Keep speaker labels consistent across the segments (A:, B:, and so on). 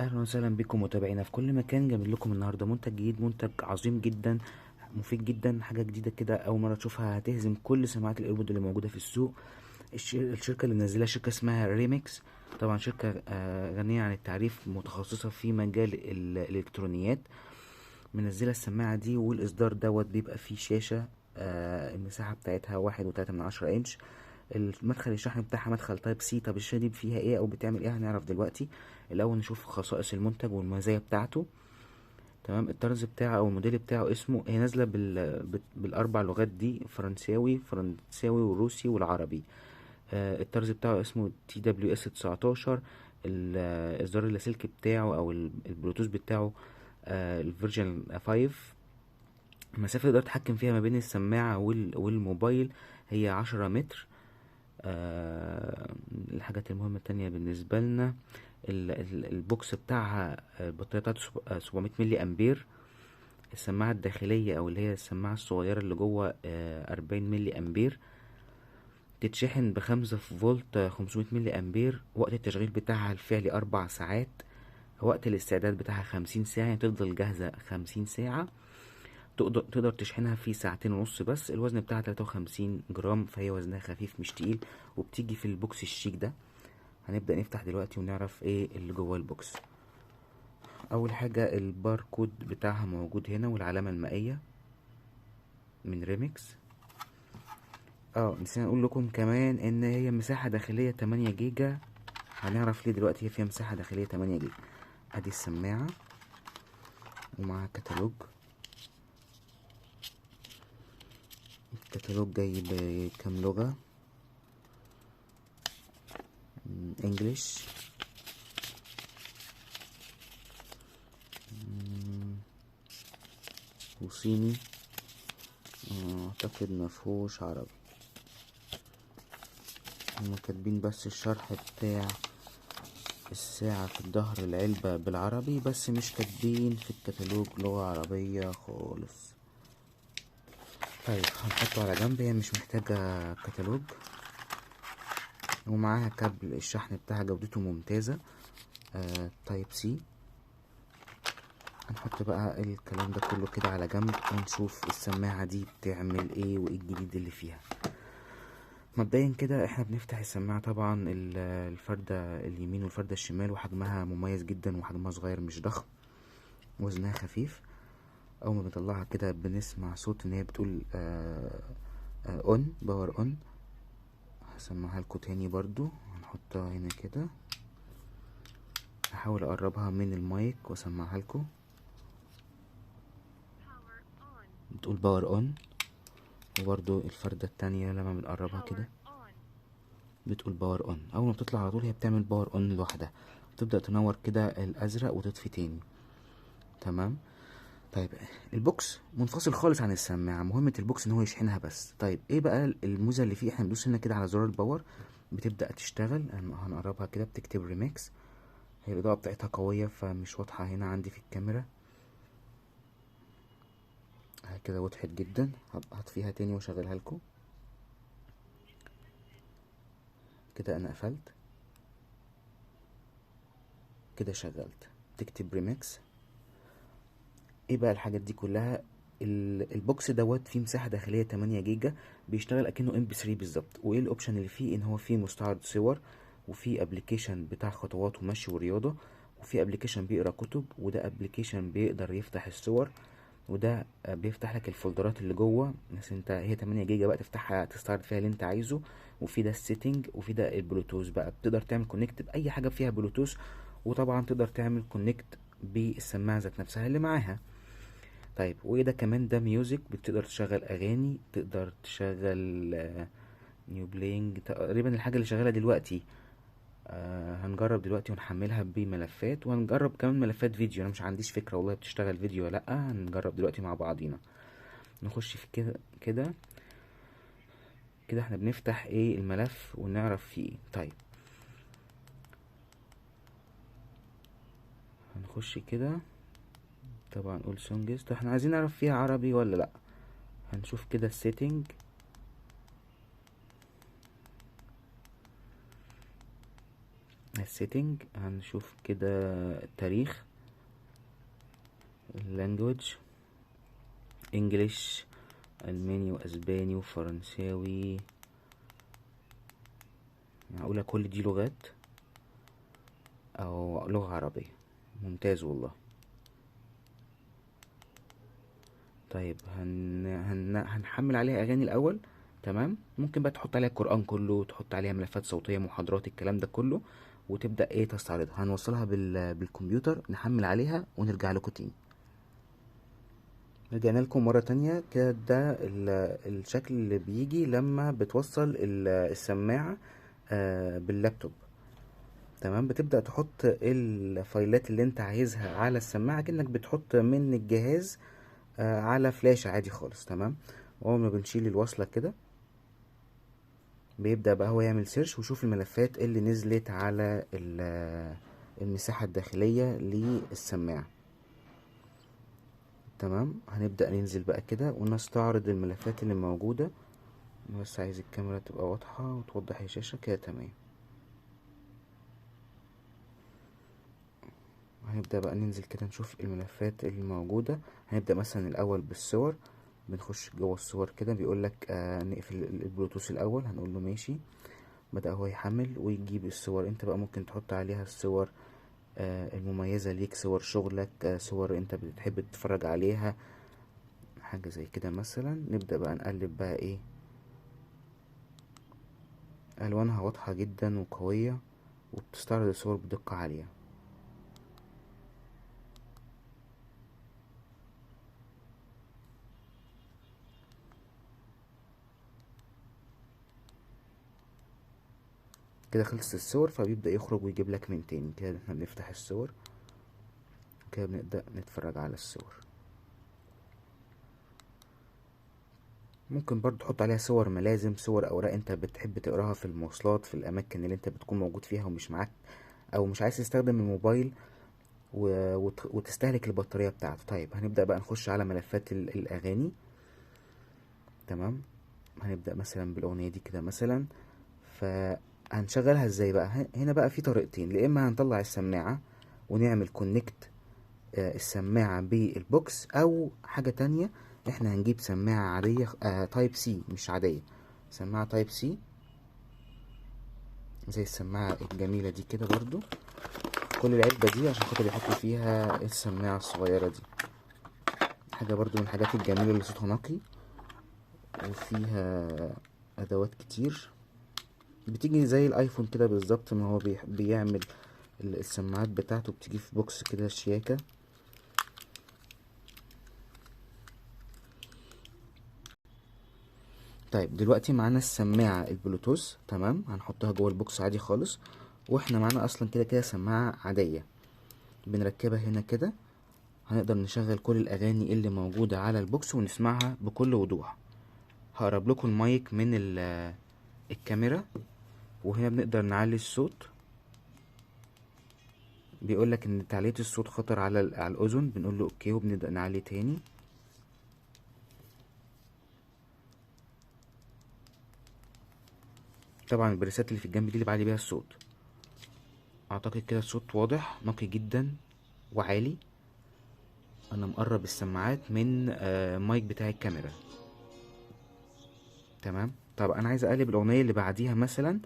A: اهلا وسهلا بكم متابعينا في كل مكان. جايب لكم النهارده منتج جديد، منتج عظيم جدا، مفيد جدا، حاجة جديدة كده اول مرة تشوفها، هتهزم كل سماعات ال AirPod اللي موجودة في السوق. الشركة اللي منزلها شركة اسمها ريميكس، طبعا شركة غنية عن التعريف، متخصصة في مجال الالكترونيات. منزله السماعة دي، والاصدار دوت بيبقى فيه شاشة، المساحة بتاعتها 1.3 انش. المدخل الشحن بتاعها مدخل Type C. طب الشاشة دي فيها ايه او بتعمل ايه؟ هنعرف دلوقتي. الاول نشوف خصائص المنتج والمزايا بتاعته. تمام، الطرز بتاعه او الموديل بتاعه اسمه، هي نازله بالاربع لغات دي، فرنساوي والروسي والعربي. الطرز بتاعه اسمه TWS 19. الاصدار اللاسلكي بتاعه او البلوتوث بتاعه، ال version 5. المسافة اللي تقدر تتحكم فيها ما بين السماعة والموبايل هي 10 متر. الحاجات المهمة التانية بالنسبة لنا، ال box بتاعها، البطارية بتاعته 700 ملي أمبير. السماعة الداخلية أو اللي هي السماعة الصغيرة اللي جوه، 40 ملي أمبير. تتشحن ب5 فولت، 500 ملي أمبير. وقت التشغيل بتاعها الفعلي 4 ساعات. وقت الاستعداد بتاعها 50 ساعة، يعني تفضل جاهزة 50 ساعة. تقدر تشحنها في ساعتين ونص بس. الوزن بتاعها 53 جرام، فهي وزنها خفيف مش تقيل، وبتيجي في ال box الشيك ده. هنبدأ نفتح دلوقتي ونعرف ايه اللي جوه ال box. اول حاجة الباركود بتاعها موجود هنا، والعلامة المائية من ريميكس. نسينا نقول لكم كمان ان هي مساحة داخلية 8 جيجا. هنعرف ليه دلوقتي هي فيها مساحة داخلية 8 جيجا. ادي السماعة ومعاها كتالوج. الكتالوج جاي بكام لغة؟ English، وصيني، اعتقد مفهوش عربي. هما كاتبين بس الشرح بتاع الساعة في الظهر العلبة بالعربي، بس مش كاتبين في الكتالوج لغة عربية خالص. هنحطه على جنب، هي مش محتاجة كتالوج. ومعاها كابل الشحن بتاعها جودته ممتازة، Type C. هنحط بقى الكلام ده كله كده على جنب ونشوف السماعة دي بتعمل ايه وايه الجديد اللي فيها. مبدئيا كده احنا بنفتح السماعة، طبعا الفردة اليمين والفردة الشمال، وحجمها مميز جدا وحجمها صغير مش ضخم، وزنها خفيف. اول ما بنطلعها كده بنسمع صوت ان هي بتقول، on، power on. هسمعها لكم تاني برضو، هنحطها هنا كده، هحاول اقربها من المايك واسمعها لكم. بتقول power on. وبرضو الفردة التانية لما بنقربها كده بتقول power on. اول ما بتطلع على طول هي بتعمل power on لوحدها، بتبدأ تنور كده الازرق وتطفي تاني. تمام. ال box منفصل خالص عن السماعة، مهمة ال box ان هو يشحنها بس. ايه بقى الميزة اللي فيه؟ احنا بندوس هنا كده على زرار ال power بتبدأ تشتغل. هنقربها كده، بتكتب ريميكس. هي الإضاءة بتاعتها قوية فمش واضحة هنا عندي في الكاميرا، كده وضحت جدا. هطفيها تاني واشغلها لكم كده. انا قفلت كده، شغلت، تكتب ريميكس. ايه بقى الحاجات دي كلها؟ ال box دوت فيه مساحة داخلية 8 جيجا، بيشتغل اكنه MP3 بالظبط. وايه ال option اللي فيه؟ ان هو فيه مستعرض صور، وفيه application بتاع خطوات ومشي ورياضة، وفيه application بيقرا كتب، وده application بيقدر يفتح الصور، وده بيفتح لك الفولدرات اللي جوه. مثلا انت هي 8 جيجا بقى تفتحها تستعرض فيها اللي انت عايزه. وفي ده ال setting، وفي ده البلوتوث بقى، بتقدر تعمل connect باي حاجة فيها بلوتوث، وطبعا تقدر تعمل connect بالسماعه ذات نفسها اللي معاها. وايه ده كمان؟ ده music، بتقدر تشغل اغاني، تقدر تشغل، now playing، تقريبا الحاجة اللي شغالة دلوقتي. هنجرب دلوقتي ونحملها بملفات، وهنجرب كمان ملفات فيديو. انا مش عنديش فكرة والله بتشتغل فيديو ولا لا، هنجرب دلوقتي مع بعضينا. نخش في كده كده كده، احنا بنفتح ايه الملف ونعرف فيه ايه. هنخش كده، طبعا all songs. طب احنا عايزين نعرف فيها عربي ولا لا، هنشوف كده ال setting. ال setting، هنشوف كده التاريخ، ال language English، الماني واسباني وفرنساوي. معقولة كل دي لغات او لغة عربية؟ ممتاز والله. طيب هنحمل عليها اغاني الاول. تمام، ممكن بقى تحط عليها القرآن كله، تحط عليها ملفات صوتية، محاضرات، الكلام ده كله، وتبدأ ايه تستعرضها. هنوصلها بالكمبيوتر، نحمل عليها ونرجع لكم تاني. رجعنا لكم مرة تانية كده. ده الشكل اللي بيجي لما بتوصل السماعة باللابتوب. تمام، بتبدأ تحط الفايلات اللي انت عايزها على السماعة كأنك بتحط من الجهاز على فلاشة عادي خالص. تمام، اول ما بنشيل الوصلة كده بيبدأ بقى هو يعمل search ويشوف الملفات اللي نزلت على المساحة الداخلية للسماعة. تمام، هنبدأ ننزل بقى كده ونستعرض الملفات اللي موجودة. بس عايز الكاميرا تبقى واضحة وتوضح الشاشة كده. تمام، هنبدأ بقى ننزل كده نشوف الملفات اللي موجودة. هنبدأ مثلا الأول بالصور، بنخش جوه الصور كده، بيقولك نقفل البلوتوث الأول، هنقول له ماشي. بدأ هو يحمل ويجيب الصور. انت بقى ممكن تحط عليها الصور المميزة ليك، صور شغلك، صور انت بتحب تتفرج عليها، حاجة زي كده مثلا. نبدأ بقى نقلب بقى ايه، ألوانها واضحة جدا وقوية وبتستعرض الصور بدقة عالية. كده خلصت الصور، فبيبدأ يخرج ويجيب لك من تاني. كده احنا بنفتح الصور كده بنبدأ نتفرج على الصور. ممكن برضو تحط عليها صور ملازم، صور أوراق انت بتحب تقراها في المواصلات، في الأماكن اللي انت بتكون موجود فيها ومش معاك أو مش عايز تستخدم الموبايل وتستهلك البطارية بتاعته. طيب هنبدأ بقى نخش على ملفات الأغاني. تمام، هنبدأ مثلا بالأغنية دي كده مثلا. فهنشغلها ازاي بقى؟ هنا بقى في طريقتين، يا اما هنطلع السماعة ونعمل connect، السماعة بال box، او حاجة تانية احنا هنجيب سماعة عادية، Type C، مش عادية، سماعة Type C زي السماعة الجميلة دي كده. برضو كل العلبة دي عشان خاطر يحطوا فيها السماعة الصغيرة دي، حاجة برضو من الحاجات الجميلة اللي صوتها نقي وفيها أدوات كتير. بتيجي زي الايفون كده بالظبط، ما هو بيعمل السماعات بتاعته بتيجي في box كده شياكة. طيب دلوقتي معانا السماعة البلوتوث، تمام، هنحطها جوه ال box عادي خالص، واحنا معانا اصلا كده كده سماعة عادية بنركبها هنا كده. هنقدر نشغل كل الاغاني اللي موجودة على ال box ونسمعها بكل وضوح. هقرب لكم المايك من الكاميرا، وهنا بنقدر نعلي الصوت. بيقولك ان تعلية الصوت خطر على الاذن، بنقول له okay وبنبدأ نعلي تاني. طبعا البريسات اللي في الجنب دي اللي بعلي بيها الصوت. اعتقد كده الصوت واضح نقي جدا وعالي. انا مقرب السماعات من مايك بتاع الكاميرا. تمام. طب انا عايز اقلب الاغنية اللي بعديها مثلا،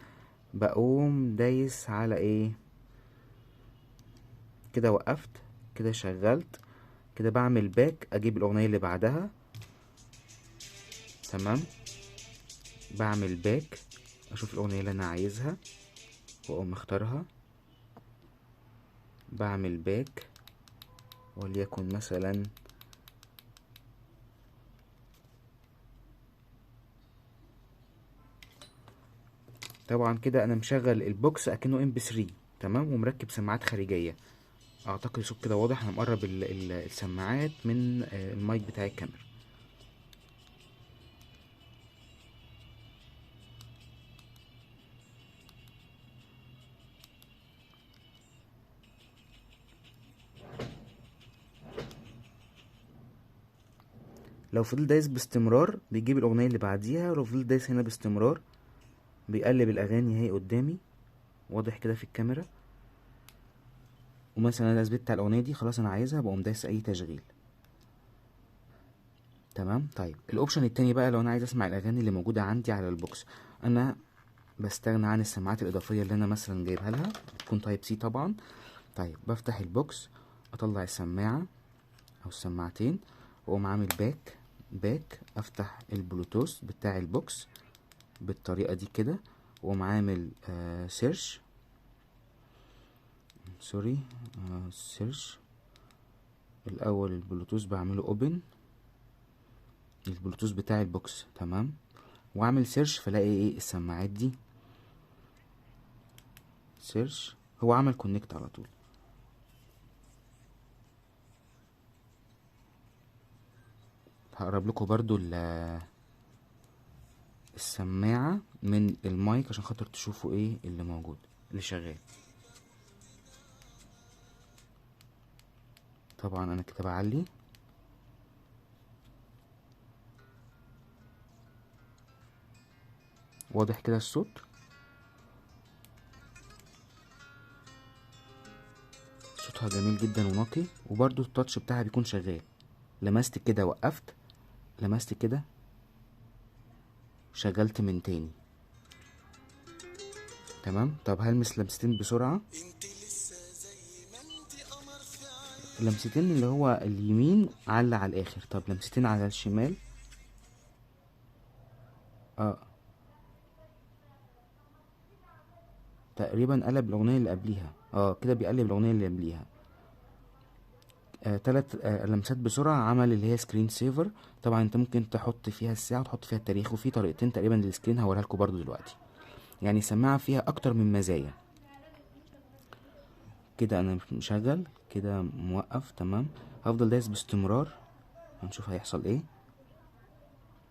A: بقوم دايس على ايه كده، وقفت كده، شغلت كده، بعمل باك اجيب الاغنية اللي بعدها. تمام، بعمل باك اشوف الاغنية اللي انا عايزها واقوم اختارها، بعمل باك وليكن مثلا طبعا كده انا مشغل ال box اكنه MP3. تمام، ومركب سماعات خارجية. اعتقد الصوت كده واضح. انا مقرب السماعات من المايك بتاع الكاميرا. لو فضلت دايس باستمرار بيجيب الاغنية اللي بعديها، ولو فضلت دايس هنا باستمرار بيقلب الاغاني اهي قدامي، واضح كده في الكاميرا. ومثلا انا ثبت على الاغنية دي خلاص انا عايزها، بقوم دايس اي تشغيل. تمام. طيب ال option التاني بقى، لو انا عايز اسمع الاغاني اللي موجودة عندي على ال box، انا بستغنى عن السماعات الاضافية اللي انا مثلا جايبها لها، بتكون Type C طبعا. طيب بفتح ال box، اطلع السماعة او السماعتين، واقوم عامل back back، افتح البلوتوث بتاع ال box بالطريقة دي كده، واقوم عامل search، sorry search. الاول البلوتوث بعمله open، البلوتوث بتاع ال box. تمام. واعمل search، فلاقي ايه السماعات دي، search، هو عمل connect على طول. هقرب لكم برضو السماعة من المايك عشان خاطر تشوفوا ايه اللي موجود اللي شغال. طبعا انا كده بعلي. واضح كده الصوت؟ صوتها جميل جدا ونقي، وبرده التاتش بتاعها بيكون شغال. لمست كده وقفت، لمست كده شغلت من تاني. تمام. طب هلمس لمستين بسرعة، لمستين اللي هو اليمين على الاخر، طب لمستين على الشمال. تقريبا قلب الاغنية اللي قبليها. كده بيقلب الاغنية اللي قبليها. 3 لمسات بسرعة عمل اللي هي screen saver. طبعا انت ممكن تحط فيها الساعة وتحط فيها التاريخ، وفي طريقتين تقريبا لل screen هوريها لكم برضو دلوقتي. يعني سماعه فيها اكتر من مزايا. كده انا مشغل، كده موقف. تمام. هفضل دايس باستمرار، هنشوف هيحصل ايه.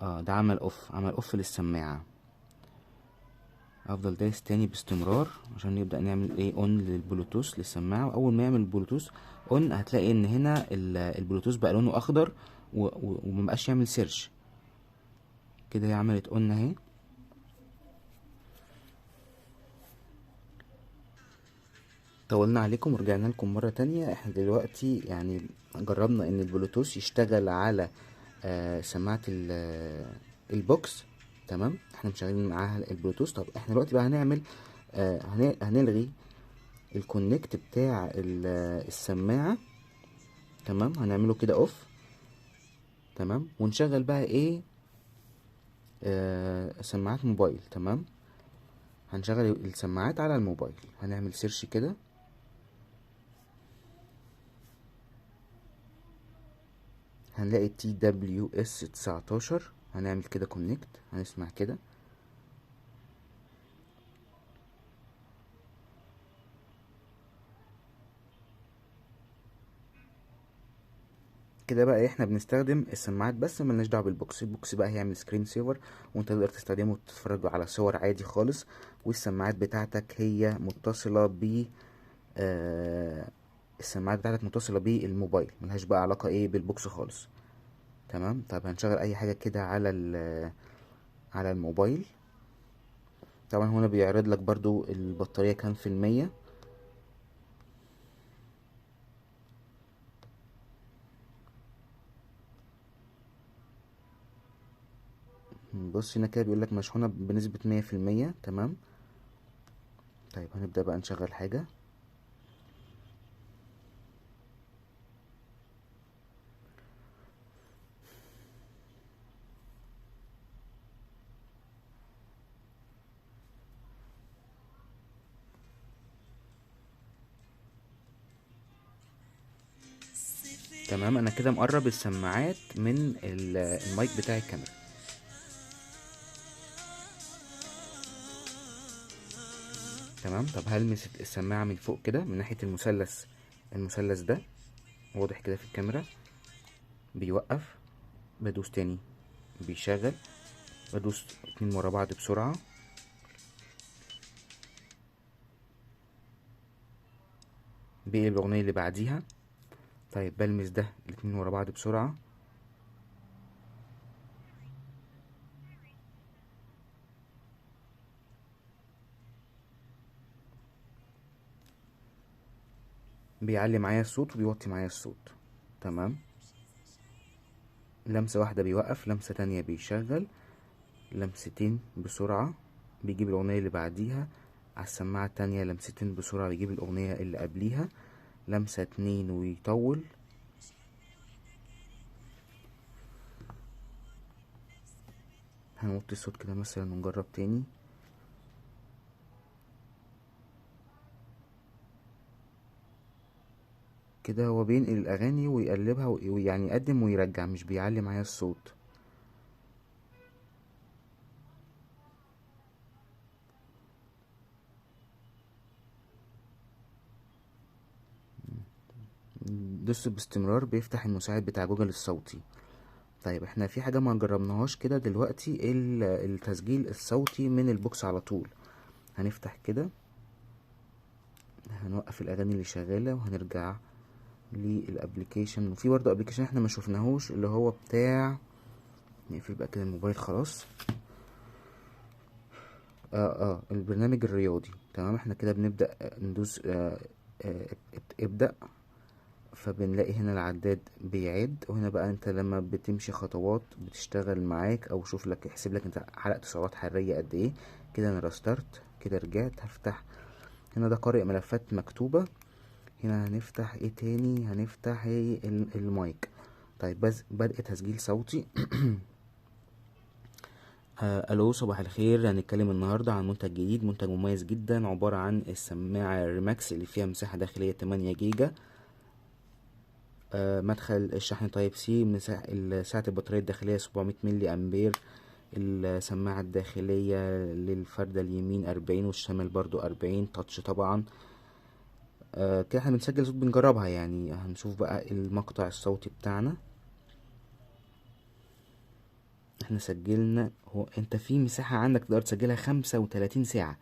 A: ده عمل off، عمل off للسماعه. هفضل دايس تاني باستمرار عشان نبدأ نعمل ايه on للبلوتوث للسماعة. واول ما يعمل البلوتوث on هتلاقي ان هنا البلوتوث بقى لونه اخضر ومبقاش يعمل search. كده هي عملت on اهي. طولنا عليكم ورجعنا لكم مرة تانية. احنا دلوقتي يعني جربنا ان البلوتوث يشتغل على سماعة ال box. تمام. احنا مشغلين معاها البلوتوث. طب احنا دلوقتي بقى هنعمل هنلغي ال connect بتاع السماعة. تمام. هنعمله كده off. تمام. ونشغل بقى ايه سماعات موبايل. تمام. هنشغل السماعات على الموبايل. هنعمل search كده. هنلاقي TWS 19. هنعمل كده connect، هنسمع كده. كده بقى احنا بنستخدم السماعات بس، ملناش دعوه بال box. ال box بقى هيعمل screen saver، وانت تقدر تستخدمه وتتفرج على صور عادي خالص. والسماعات بتاعتك هي متصلة ب السماعات بتاعتك متصلة بالموبايل، ملهاش بقى علاقة ايه بال box خالص. تمام. طب هنشغل اي حاجة كده على على الموبايل. طبعا هنا بيعرض لك برضو البطارية كام في المية. بص هنا كده بيقول لك مشحونه بنسبة 100%. تمام. طيب هنبدا بقى نشغل حاجة. تمام. انا كده مقرب السماعات من المايك بتاع الكاميرا. تمام. طب هلمس السماعة من فوق كده من ناحية المثلث، المثلث ده واضح كده في الكاميرا، بيوقف. بدوس تاني بيشغل، بدوس 2 ورا بعض بسرعة. بيقلب الأغنية اللي بعديها. طيب بلمس ده 2 ورا بعض بسرعة. بيعلي معايا الصوت وبيوطي معايا الصوت. تمام، لمسة واحدة بيوقف، لمسة تانية بيشغل، لمستين بسرعة بيجيب الأغنية اللي بعديها، على السماعة التانية لمستين بسرعة بيجيب الأغنية اللي قبليها، لمسة 2 ويطول. هنوطي الصوت كده مثلا ونجرب تاني. كده هو بينقل الأغاني ويقلبها ويعني يقدم ويرجع، مش بيعلي معايا الصوت. دوس باستمرار بيفتح المساعد بتاع جوجل الصوتي. طيب احنا في حاجة ما جربناهاش كده دلوقتي، التسجيل الصوتي من ال box على طول. هنفتح كده، هنوقف الأغاني اللي شغالة وهنرجع لل application. وفي برضه application احنا ما شفناهوش اللي هو بتاع، نقفل بقى كده الموبايل خلاص. البرنامج الرياضي. تمام، احنا كده بنبدأ ندوس ابدأ، فبنلاقي هنا العداد بيعد، وهنا بقى انت لما بتمشي خطوات بتشتغل معاك، او شوف لك يحسب لك انت حرقت سعرات حرارية قد ايه. كده انا restart، كده رجعت. هفتح هنا ده قارئ ملفات مكتوبة. هنا هنفتح ايه تاني؟ هنفتح ايه؟ المايك. طيب بس بدء تسجيل صوتي. الو صباح الخير، هنتكلم النهارده عن منتج جديد، منتج مميز جدا، عبارة عن السماعة الريماكس اللي فيها مساحة داخلية 8 جيجا، مدخل الشحن Type C، سعة البطارية الداخلية 700 ملي امبير، السماعة الداخلية للفردة اليمين 40 والشمال برضو 40، touch طبعا. كده احنا بنسجل صوت بنجربها يعني. هنشوف بقى المقطع الصوتي بتاعنا. احنا سجلنا، هو انت في مساحة عندك تقدر تسجلها 35 ساعة.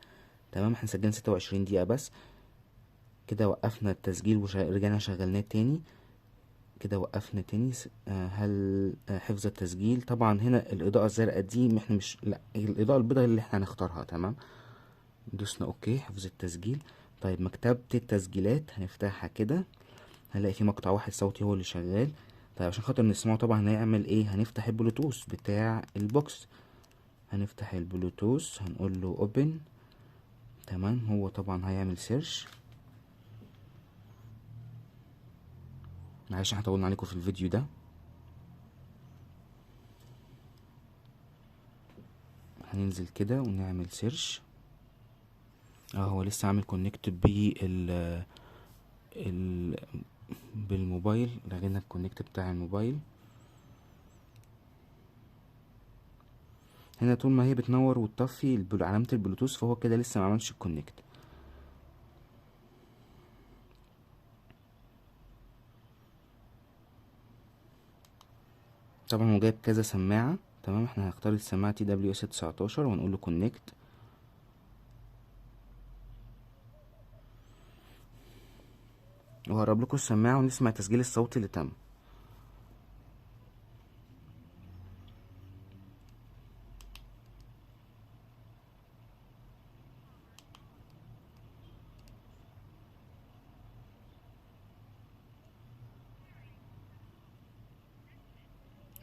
A: تمام، احنا سجلنا 26 دقيقة بس. كده وقفنا التسجيل ورجعنا شغلناه تاني. كده وقفنا تاني. هل حفظ التسجيل؟ طبعا هنا الإضاءة الزرقاء دي احنا مش، لا الإضاءة البيضاء اللي احنا هنختارها. تمام، دوسنا okay حفظ التسجيل. طيب مكتبة التسجيلات هنفتحها كده، هنلاقي في مقطع واحد صوتي هو اللي شغال. طيب عشان خاطر نسمعه طبعا هنعمل ايه؟ هنفتح البلوتوث بتاع ال box، هنفتح البلوتوث هنقول له open. تمام، هو طبعا هيعمل search. معلش احنا طولنا عليكم في الفيديو ده. هننزل كده ونعمل search. هو لسه عامل connect بالموبايل، لغينا ال connect بتاع الموبايل. هنا طول ما هي بتنور وتطفي علامة البلوتوث فهو كده لسه ما عملش ال connect. طبعا هو جايب كذا سماعة. تمام، احنا هنختار السماعة TWS 19 وهنقول له connect. وهقرب لكم السماعة ونسمع التسجيل الصوتي اللي تم.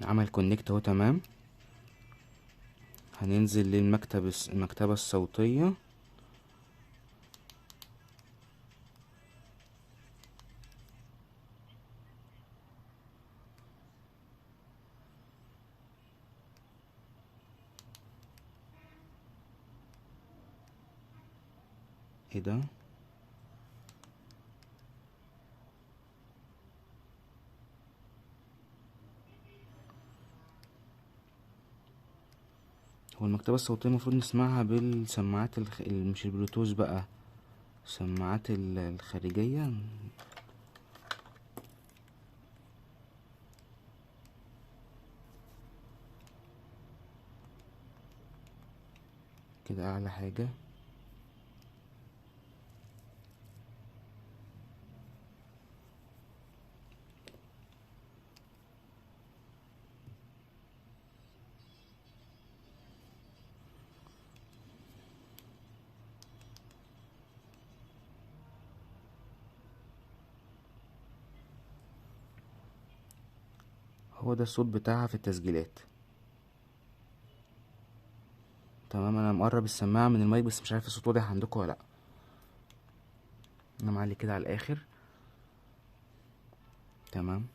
A: عمل connect اهو. تمام، هننزل للمكتب المكتبة الصوتية. ايه ده؟ هو المكتبة الصوتية المفروض نسمعها بالسماعات مش البلوتوث بقى، السماعات الخارجية. كده أعلى حاجة. هو ده الصوت بتاعها في التسجيلات. تمام، انا مقرب السماعة من المايك بس مش عارف الصوت واضح عندكم ولا لا. انا معلي كده على الاخر. تمام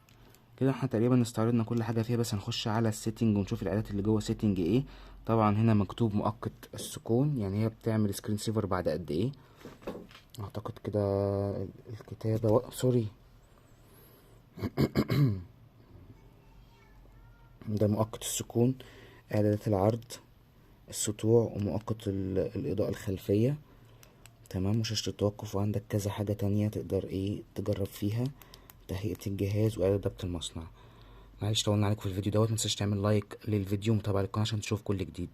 A: كده احنا تقريبا استعرضنا كل حاجة فيها، بس هنخش على ال setting ونشوف الاعدادات اللي جوه setting ايه. طبعا هنا مكتوب مؤقت السكون، يعني هي بتعمل screen saver بعد قد ايه. اعتقد كده الكتابة sorry، ده مؤقت السكون، اعدادات العرض، السطوع، ومؤقت الاضاءة الخلفية. تمام، وشاشة التوقف، وعندك كذا حاجة تانية تقدر تجرب فيها، تهيئة الجهاز وإعادة ضبط المصنع. معلش طولنا عليكم في الفيديو دوت، متنساش تعمل like للفيديو ومتابعة للقناة عشان تشوف كل جديد.